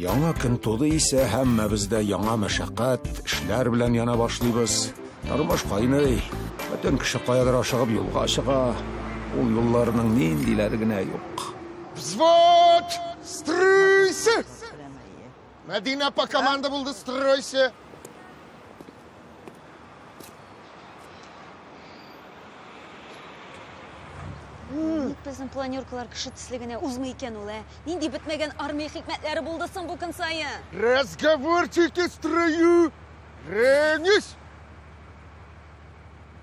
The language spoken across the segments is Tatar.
Яңа көн туды исә, һәммәбез дә яңа мәшәкать, эшләр белән яна башлыйбыз. Тормыш кайный. Бөтен кеше каядыр ашыгып юлга чыга. Ул юлларның ниндиләре генә юк. Взвод! Стройся! Мәдинә апа команда булды, стройся! Ник безнең планеркалар кеше төсле генә узмый икән ул, ә? Нинди бетмәгән армия хикмәтләре булды соң бу көн саен? Разговорчики строю! Рәнис!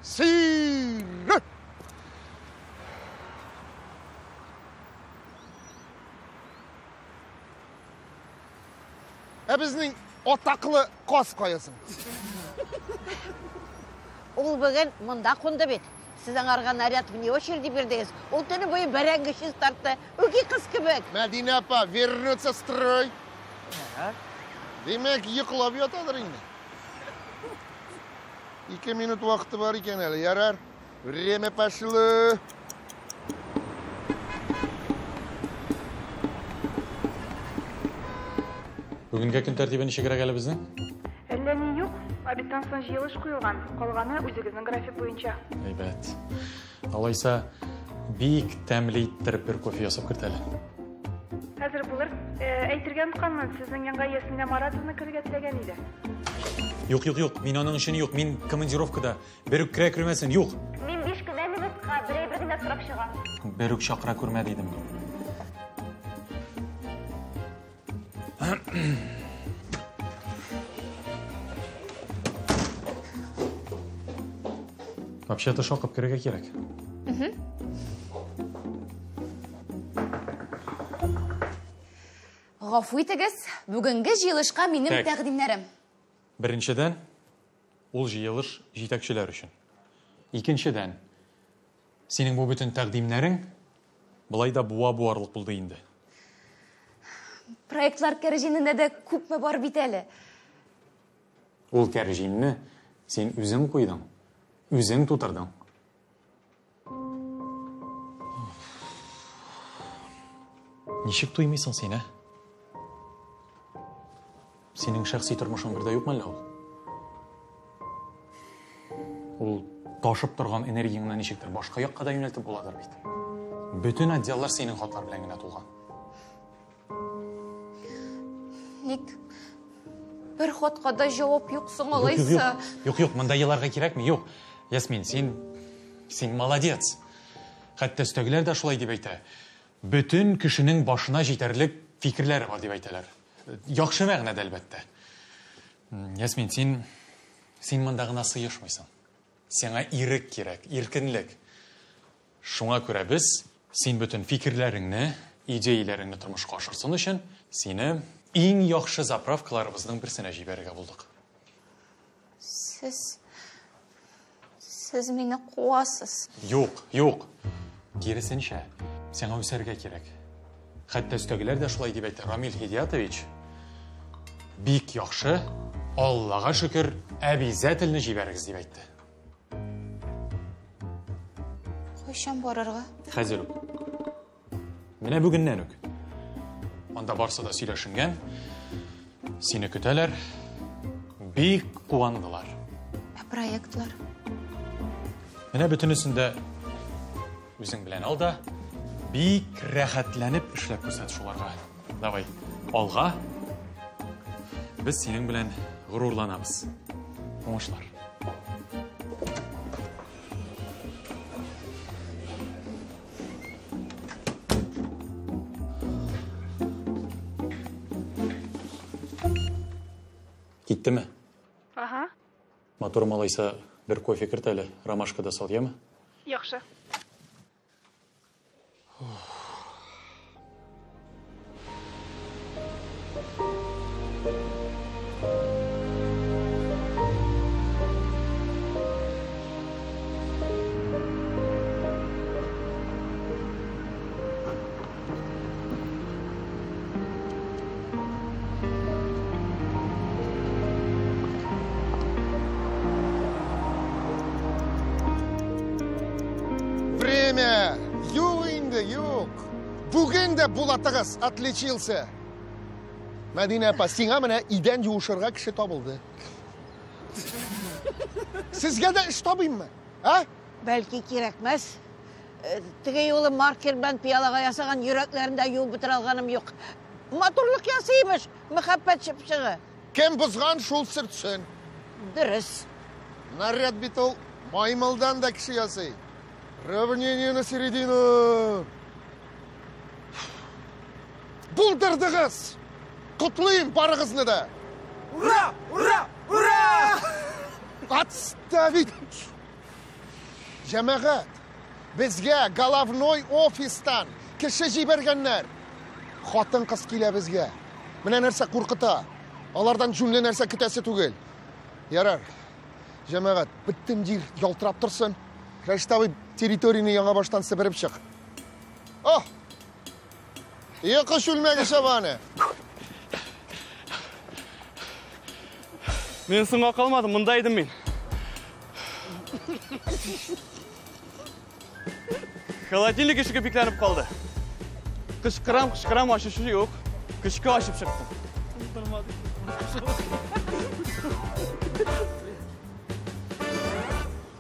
Сыйры! Ә безнең атаклы каз кая соң? Ул бүген монда кунды бит. Сез аңарга наряд вне очереди бирдегез. Ул төне буе бәрәңге чистартты. Үги кыз кебек. Мәдинә апа, вернуться строй. Димәк, йоклап ятадыр инде. 2 минут вакыты бар икән әле, ярар. Время пошло. Бүгенге көн тәртибе ничегрәк әле безнең? Әллә ни юк. Обедтан соң җыелыш куелган. Калганы үзегезнең график буенча. Әйбәт. Алайса, бик тәмле иттереп бер кофе ясап керт әле. Хәзер булыр. Әйтергә онытканмын, сезнең янга Ясминә Маратовна керергә теләгән иде. Юк, юк, юк, мин аның өчен юк, мин командировкада. Бер үк керә күрмәсен, юк. Мин 5 кенә минутка бер әйбер генә сорап чыгам. Бер үк чакыра күрмә дидем. Вообще-то шакып керергә кирәк. Гафу итегез, бүгенге җыелышка минем тәкъдимнәрем. Беренчедән, ул җыелыш җитәкчеләр өчен. Икенчедән, синең бу бөтен тәкъдимнәрең былай да буа буарлык булды инде. Проектлар кәрҗинендә дә күпме бар бит әле. Ул кәрҗинне син үзең куйдың, үзең тутырдың. Ничек туймыйсың син, ә? Синең шәхси тормышың бер дә юкмы әллә ул? Ул ташып торган энергияңне ничектер башка якка да юнәлтеп буладыр бит. Бөтен отделлар синең хатлар белән генә тулган. Ник бер хатка да җавап юк соң алайса? Юк, юк, монда еларга кирәкми, юк. Ясмин, син молодец. Хәтта өстәгеләр дә шулай дип әйтә. Бөтен кешенең башына җитәрлек фикерләре бар дип әйтәләр. Яхшы мәгънәдә, әлбәттә. Ясмин, син монда гына сыешмыйсың. Сиңа ирек кирәк, иркенлек. Шуңа күрә без син бөтен фикерләреңне, идеяләреңне тормышка ашырсын өчен сине иң яхшы заправкаларыбызның берсенә җибәрергә булдык. Сез мине куасыз. Юк, юк. Киресенчә, сиңа үсәргә кирәк. Хәтта өстәгеләр дә шулай дип әйтә. Рамил Һидиятович бик яхшы, Аллага шөкер, әбизәтелне җибәрегез дип әйтте. Кайчан барырга? Хәзер үк. Менә бүгеннән үк. Анда барсы да сөйләшенгән. Сине көтәләр. Бик куандылар. Ә проектлар? Менә бөтенесен дә үзең белән ал да, бик рәхәтләнеп эшләп күрсәт шуларга. Давай, алга. Без синең белән горурланабыз. Уңышлар. Киттеме? Ага. Матур малайса бер кофе керт әле, ромашка да сал, яме? Яхшы. Время! Юк инде, юк. Бүген дә Булатыгыз отличился. Мәдинә апа, сиңа менә идән юышырга кеше табылды. Сезгә дә эш табыйммы? Ә? Бәлки кирәкмәс. Теге юлы маркер белән пыялага ясаган йөрәкләрен дә юып бетерә алганым юк. Матурлык ясый имеш, мәхәббәт чыпчыгы. Кем бозган, шул сөртсен. Дөрес. Наряд бит ул маймылдан да кеше ясый. Равнение на середину. Булдырдыгыз! Котлыйм барыгызны да! Ура! Ура! Ура! Отставить! Җәмәгать, безгә головной офистан кеше җибәргәннәр. Хатын-кыз килә безгә. Менә нәрсә куркыта. Алардан җүнле нәрсә көтәсе түгел. Ярар. Җәмәгать, бөтен җир ялтырап торсын. Рәшит абый, территорияне яңа баштан себереп чык. О! Йокы чүлмәге чабаны. Мин соңга калмадым, монда идем мин. Холодильник ишеге бикләнеп калды. Кычкырам, кычкырам, ачучы юк. Көчкә ачып чыктым.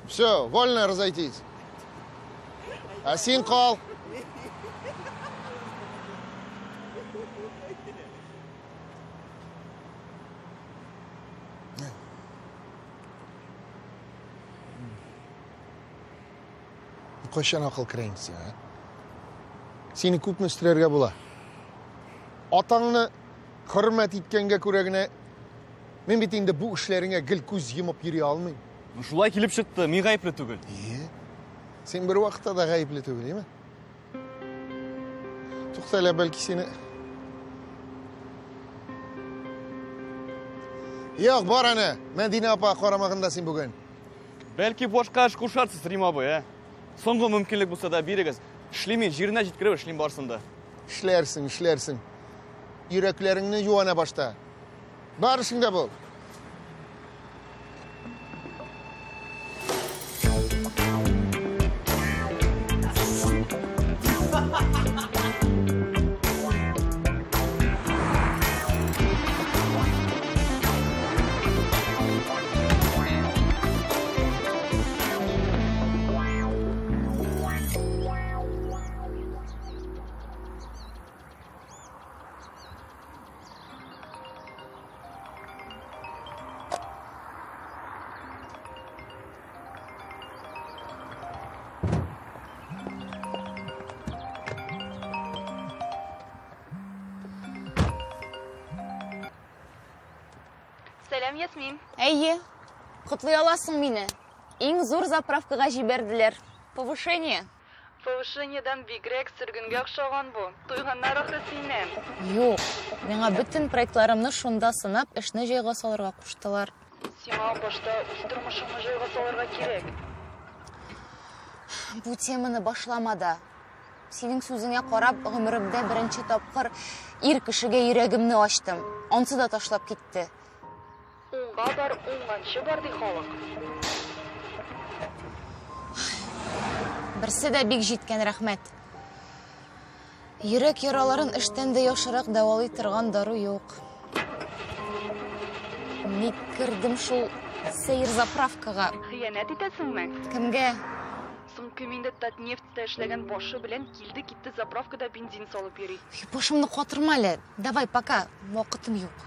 Все, вольно разойтись. Ә син кал. Кайчан акыл керә инде сиңа, ә? Сине күпме үстерергә була? Атаңны хөрмәт иткәнгә күрә генә мин бит инде бу эшләреңә гел күз йомып йөри алмыйм. Ну, шулай килеп чыкты, мин гаепле түгел. Ие. Син бер вакытта да гаепле түгел, име? Тукта әле, бәлки сине... Юк, бар әнә, Мәдинә апа карамагында син бүген. Бәлки башка эш кушарсыз, Рим абый, ә? Соңгы мөмкинлек булса да бирегез. Эшлим мин, җиренә җиткереп эшлим барысын да. Эшләрсең, эшләрсең. Йөрәкләреңне юана башта. Бар эшеңдә бул. Сәлам, Ясмин. Әйе, котлый аласың мине. Иң зур заправкага җибәрделәр. Повышение. Повышениедән бигрәк сөргенгә охшаган бу. Туйганнар ахры синнән. Юк, миңа бөтен проектларымны шунда сынап, эшне җайга салырга куштылар. Сиңа башта үз тормышыңны җайга салырга кирәк. Бу теманы башлама да. Синең сүзеңә карап, гомеремдә беренче тапкыр ир кешегә йөрәгемне ачтым. Ансы да ташлап китте. Уңга бар, уңганчы бар, ди халык. Берсе дә бик җиткән, рәхмәт. Йөрәк яраларын эштән дә яхшырак дәвалый торган дару юк. Ник кердем шул сәер заправкага? Хыянәт итәсеңме? Кемгә? Соң кем инде Татнефтьтә эшләгән башы белән килде-китте заправкада бензин салып йөри. Башымны катырма әле. Давай, пока, вакытым юк.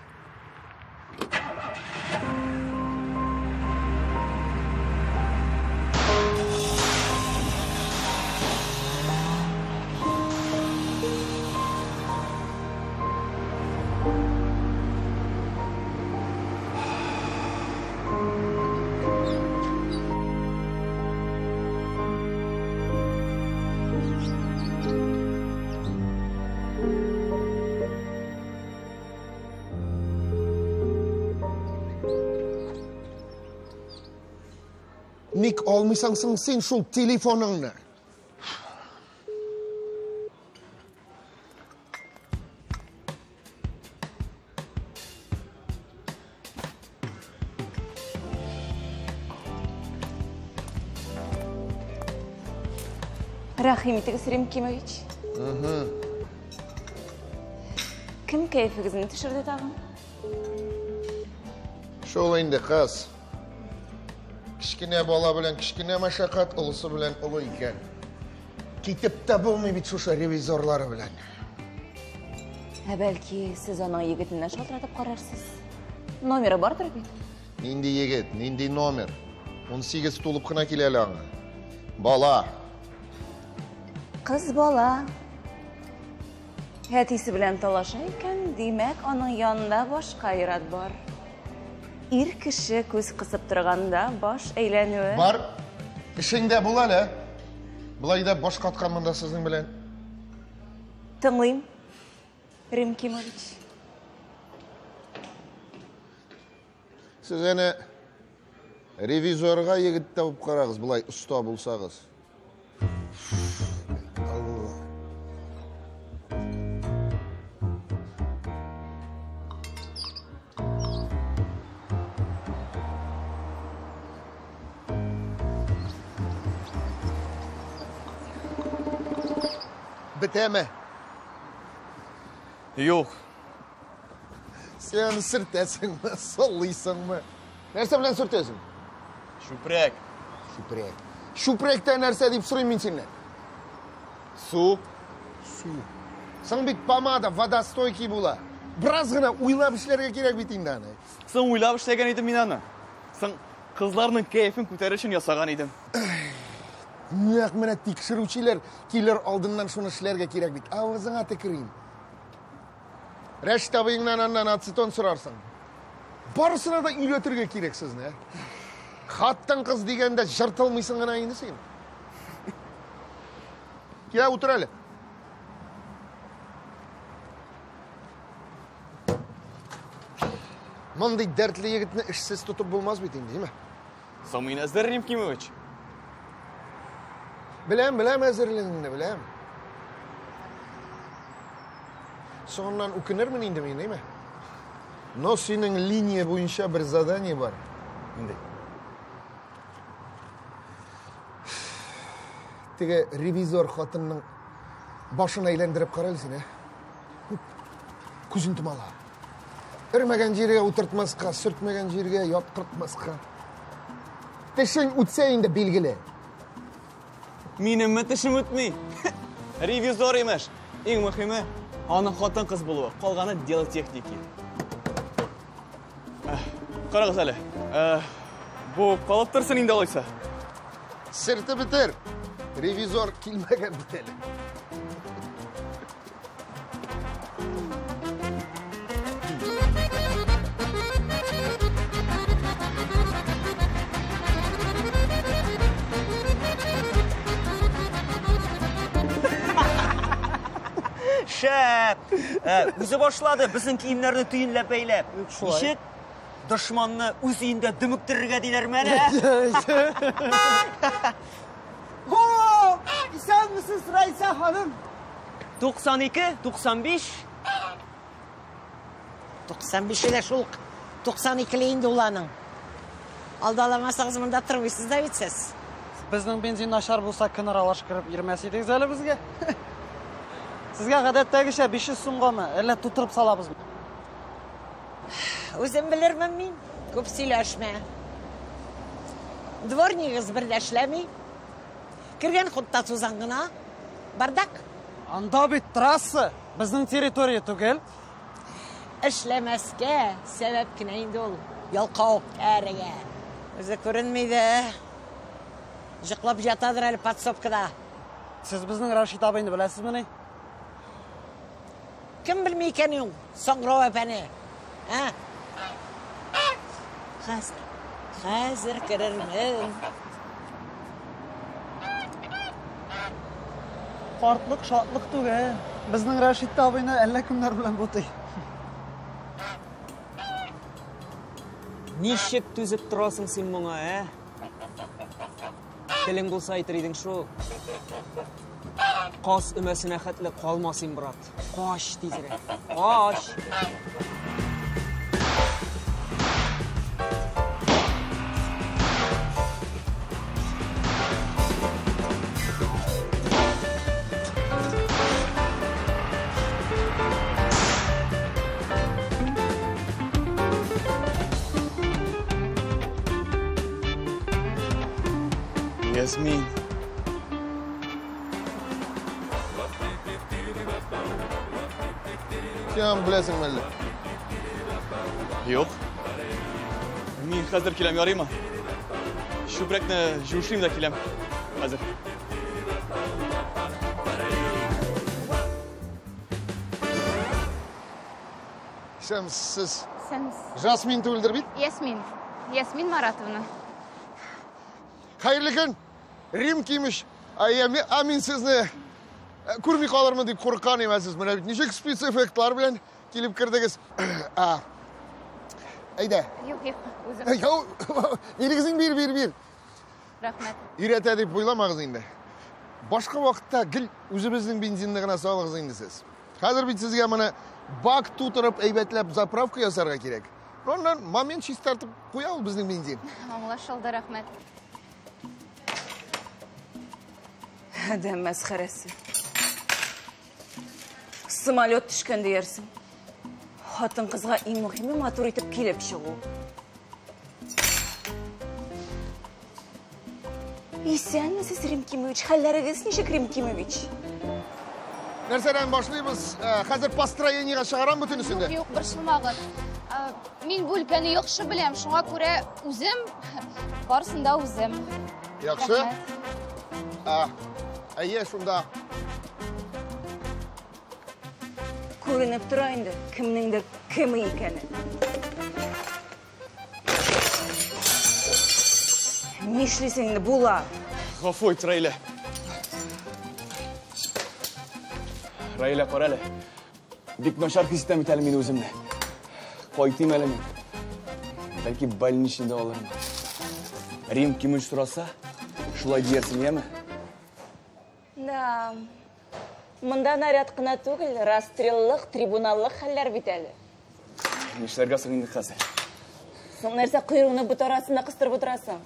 Ник алмыйсың соң син шул телефоныңны? Рәхим итегез, Рим Кимович. Кем кәефегезне төшерде тагын? Шул инде, кыз. Кечкенә бала белән кечкенә мәшәкать, олысы белән олы икән. Китеп тә булмый бит шушы ревизорлары белән. Ә бәлки сез аның егетенә шалтыратып карарсыз? Номеры бардыр бит. Нинди егет, нинди номер? 18 тулып кына килә әле аңа. Бала. Кыз бала. Әтисе белән талаша икән, димәк, аның янында башка ир-ат бар. Ир кеше күз кысып торганда баш әйләнүе. Бар. Эшеңдә бул әле. Болай да баш каткан монда сезнең белән. Тыңлыйм, Рим Кимович. Сез әнә ревизорга егет табып карагыз, болай оста булсагыз. Алла. Бетәме? Юк. Син аны сөртәсеңме, сыллыйсыңмы? Нәрсә белән сөртәсең? Чүпрәк. Чүпрәк. Чүпрәктә нәрсә дип сорыйм мин синнән? Су. Су. Соң бит помада водостойкий була. Бераз гына уйлап эшләргә кирәк бит инде аны. Соң уйлап эшләгән идем мин аны. Соң кызларның кәефен күтәрер өчен ясаган идем. Нәкъ менә тикшерүчеләр килер алдыннан шуны эшләргә кирәк бит. Авызыңа төкерим. Рәшит абыеңнан аннан ацетон сорарсың. Барысына да өйрәтергә кирәк сезне. Хатын-кыз дигәндә жыртылмыйсың гына инде син. Килә, утыр әле. Мондый дәртле егетне эшсез тотып булмас бит инде, димме? Соң мин әзер, Рим Кимович. Беләм, беләм әзерлегеңне, беләм. Соңыннан үкенермен инде мин, әйме? Но синең линия буенча бер задание бар. Нинди? Теге ревизор хатынның башын әйләндереп кара әле син, ә? Күзен томала. Өрмәгән җиргә утыртмаска, сөртмәгән җиргә яткыртмаска. Тешең үтсә инде билгеле. Минемме тешем үтми? Ревизор имеш. Иң мөһиме, аның хатын-кыз булуы, калганы дело техники. Карагыз әле. Бу калып торсын инде алайса. Сертеп бетер. Ревизор килмәгән бит әле. Шәп! Үзе башлады безнең киемнәрне төенләп бәйләп. Ничек? Дошманны үз өендә дөмектерергә диләрме әле? Хо! Исәнмесез, Рәйсә ханым. 92, 95. 95-е дә шул 92-ле инде ул аның. Алдаламасагыз монда тормыйсыз да бит сез. Безнең бензин начар булса, көн аралаш кереп йөрмәс идегез әле безгә. Сезгә гадәттәгечә 500 сумгамы, әллә тутырып салабызмы? Үзем белермен мин, күп сөйләшмә. Дворнигыз бер дә эшләми. Кергән хутта тузан гына. Бардак. Анда бит трасса, безнең территория түгел. Эшләмәскә сәбәп кенә инде ул. Ялкау әрегә. Үзе күренми дә. Җыклап ятадыр әле подсобкада. Сез безнең Рашид абыйны беләсезмени? Кем белми икән ул саңгырау әпәне? Ә? Хәзер, хәзер керермен. Картлык шатлык түгел. Безнең Рашид абыйны әллә кемнәр белән бутый. Ничек түзеп торасың син моңа, ә? Телең булса әйтер идең шул. Каз өмәсенә хәтле калма син, брат. Кач тизрәк. Кач. Ясмин. Син аны беләсеңме әллә? Юк. Мин хәзер киләм, ярыймы? Чүпрәкне җушлыйм да киләм. Хәзер. Исәнмесез. Исәнмесез. Жасмин түгелдер бит? Ясмин. Ясмин Маратовна. Хәерле көн. Рим Кимыч. Ә мин сезне күрми калырмын дип курыккан идем, ә сез менә бит ничек спецэффектлар белән килеп кердегез. Әйдә. Юк, юк, үзем. Бирегез инде, бир, бир, бир. Рәхмәт. Өйрәтә дип уйламагыз инде. Башка вакытта гел үзебезнең бензинны гына салыгыз инде сез. Хәзер бит сезгә моны бак тутырып, әйбәтләп заправка ясарга кирәк. Аннан момент чистартып куя ул безнең бензин. Аңлашылды, рәхмәт. Адәм мәсхәрәсе. Самолет төшкән диярсең. Хатын-кызга иң мөһиме матур итеп килеп чыгу. Исәнмесез, Рим Кимович. Хәлләрегез ничек, Рим Кимович? Нәрсәдән башлыйбыз? Хәзер построениега чыгарам бөтенесен дә. Юк, юк, борчылмагыз. Мин бу өлкәне яхшы беләм, шуңа күрә үзем барысын да үзем. Яхшы. Әйе, шунда. Күренеп тора инде, кемнеңдер кеме икәне. Нишлисең инде, Булат? Гафу ит, Раилә. Раилә, кара әле. Бик начар хис итәм бит әле мин үземне. Кайтыйм әле мин. Бәлки больничныйда алырмын. Рим Кимыч сораса, шулай диярсең, яме? Да. Монда наряд кына түгел, расстреллык, трибуналлык хәлләр бит әле. Нишләргә соң инде хәзер? Соң нәрсә койрыгыңны бот арасына кыстырып утырасың?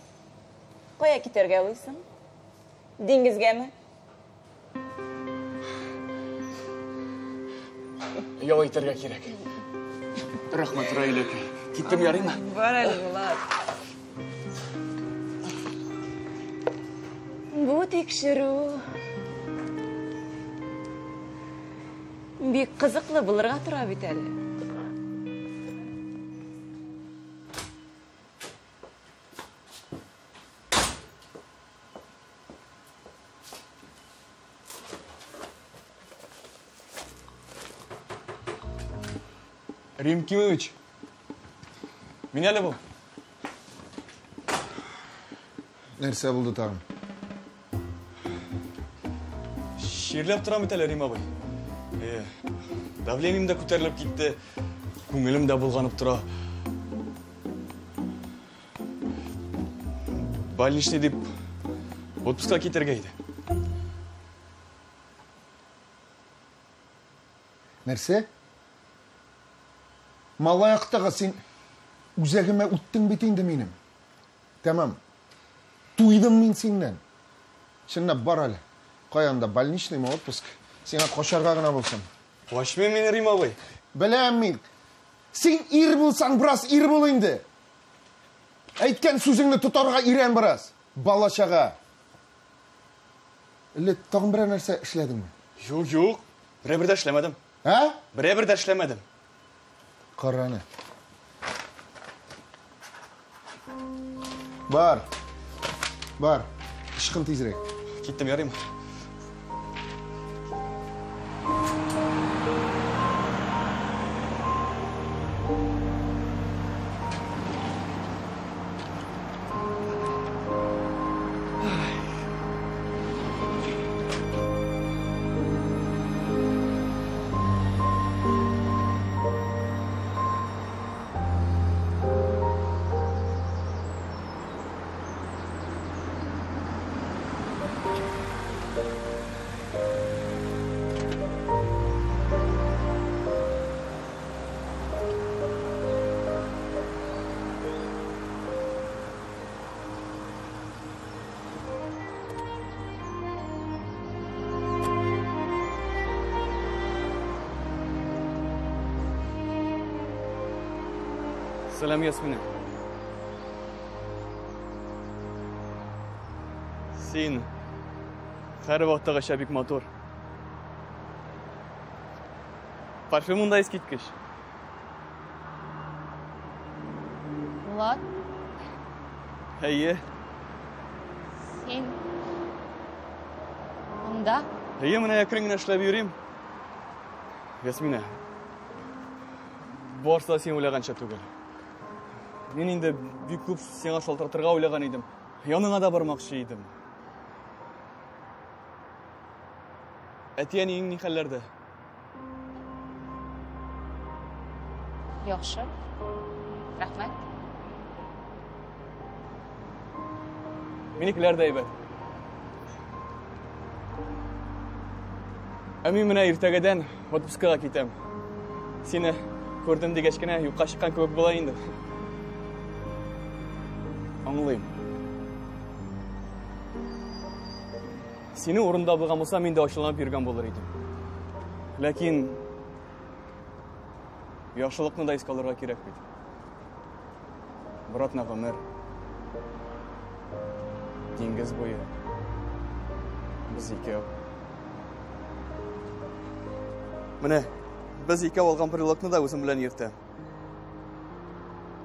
Кая китәргә уйлыйсың? Диңгезгәме? Ял итәргә кирәк. Рәхмәт, Раилә әпәй. Киттем, ярыймы? Бар әле, Булат. Бу тикшерү бик кызыклы булырга тора бит әле. Рим Кимович, мин әле бу. Нәрсә булды тагын? Чирләп торам бит әле, Рим абый. Давлением дә күтәрелеп китте, күңелем дә болганып тора. Больничный дип отпускка китәргә иде. Нәрсә? Малаяктагы син үзәгемә үттең бит инде минем. Тәмам. Туйдым мин синнән. Чынлап бар әле. Кая анда больничныймы, отпуск? Сиңа качарга гына булсын. Качмыйм мин, Рим абый. Беләм мин. Син ир булсаң, бераз ир бул инде. Әйткән сүзеңне тотарга өйрән бераз. Бала-чага. Әллә тагын берәр нәрсә эшләдеңме? Юк, юк. Берәр дә эшләмәдем. Ә? Берәр дә эшләмәдем. Кара аны. Бар. Бар. Ычкын тизрәк. Киттем, ярыймы? Сәлам, Ясмина. Син һәрвакыттагыча бик матур. Парфюмың да искиткеч. Булат. Әйе. Син монда? Әйе, менә әкрен генә эшләп йөрим. Ясминә, барысы да син уйлаганча түгел. Мин инде бик күп сиңа шалтыратырга уйлаган идем. Яныңа да бармакчы идем. Әти-әниең ни хәлләрдә? Яхшы. Рәхмәт. Минекеләр дә әйбәт. Ә мин менә иртәгәдән отпускага китәм. Сине күрдем дигәч кенә юкка чыккан кебек була инде. Аңлыйм. Синең урында булган булсам, мин дә ачуланып йөргән булыр идем. Ләкин яхшылыкны да искә алырга кирәк бит. Бер атна гомер. Диңгез буе. Без икәү. Менә без икәү алган брелокны да үзем белән йөртәм.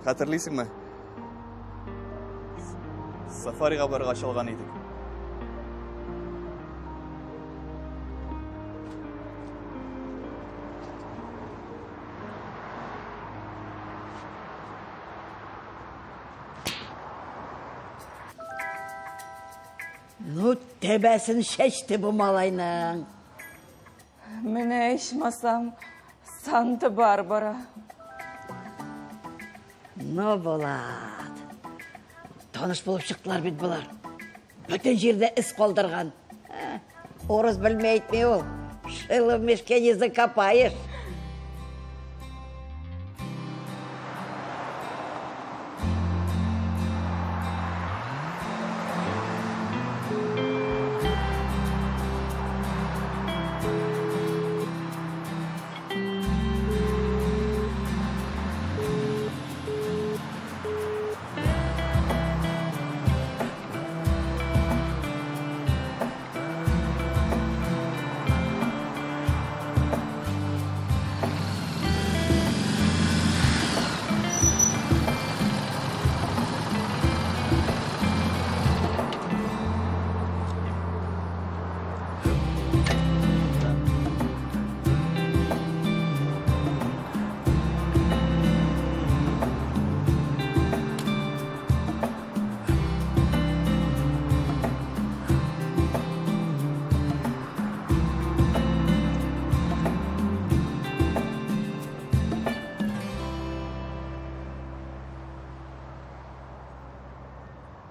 Хәтерлисеңме? Сафарига баргач алган идек. Ну, тәбәсен чәчте бу малайның. Менә ичмасам, Санта-Барбара. Ну, Булат. Таныш булып чыктылар бит болар. Бөтен җирдә эз калдырган. Урыс белми әйтми ул. Шило в мешке не закопаешь.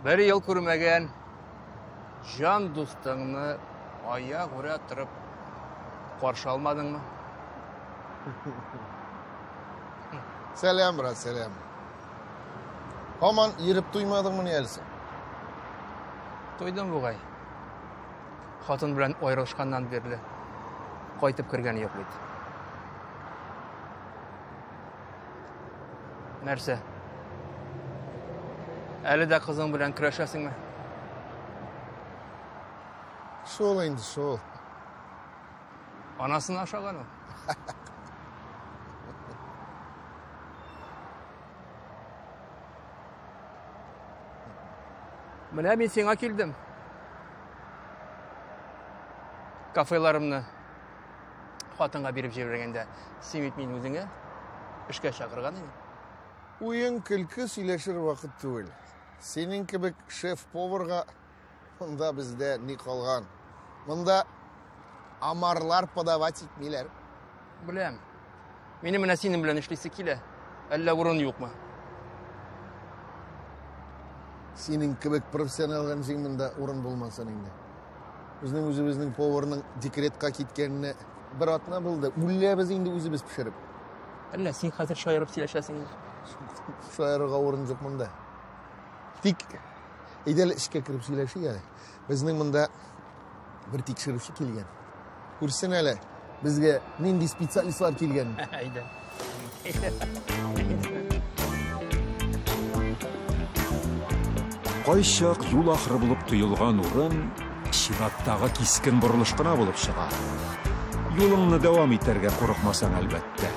Бер ел күрмәгән җан дустыңны аягүрә торып каршы алмадыңмы? Сәлам, брат, сәлам. Һаман йөреп туймадыңмыни әле син? Туйдым бугай. Хатын белән аерылышканнан бирле кайтып кергән юк бит. Нәрсә? Әле дә кызың белән көрәшәсеңме? Шул инде, шул. Анасын ашаган ул. Менә мин сиңа килдем. Кафеларымны хатынга биреп җибәргәндә, син бит мине үзеңә эшкә чакырган идең. Уен көлке сөйләшер вакыт түгел. Синең кебек шеф-поварга монда бездә ни калган? Монда омарлар подавать итмиләр. Беләм. Минем менә синең белән эшлисе килә. Әллә урын юкмы? Синең кебек профессионалга ничек монда урын булмасын инде? Безнең үзебезнең поварның декретка киткәненә бер атна булды. Үләбез инде үзебез пешереп. Әллә син хәзер шаярып сөйләшәсең? Шаярырга урын юк монда. Тик әйдә әле эчкә кереп сөйләшик әле. Безнең монда бер тикшерүче килгән. Күрсен әле, безгә нинди специалистлар килгән. Әйдә. Кайчак юл ахыры булып тоелган урын чираттагы кискен борылыш кына булып чыга. Юлыңны дәвам итәргә курыкмасаң, әлбәттә.